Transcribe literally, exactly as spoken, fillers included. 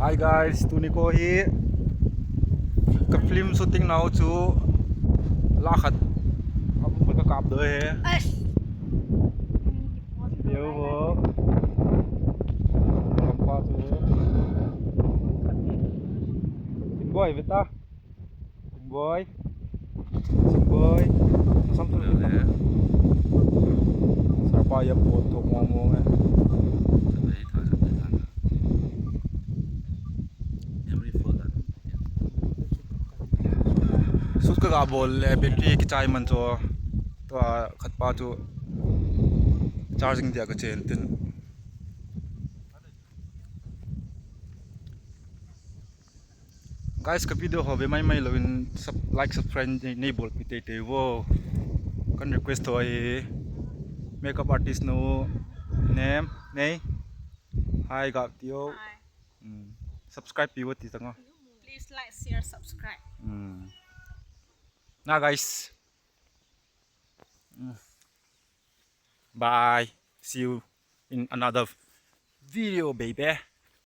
Hi guys, tuni ko hi ka film shooting nau chu la khat ka kap do he. Yo ho. Lampa chu. Boy, beta. Boy. Boy. Sample le. Sarpa ya po to mo mo eh. Memory full da. Sut ka ga bol le battery kichai man cho. Tua khat pa chu charging dia ka chen tin. Guys, ka video ho ve mai mai louvin sub-, like, subscribe nei, nei bolpi teitei vo. Kan request ho hi makeup artist nu name nei. Hi, Gap Tio. Hi. Mm. Subscribe pi vo ti tang o. Please like, share, subscribe. Mm. Na guys. Mm. Bye. See you in another video, baby.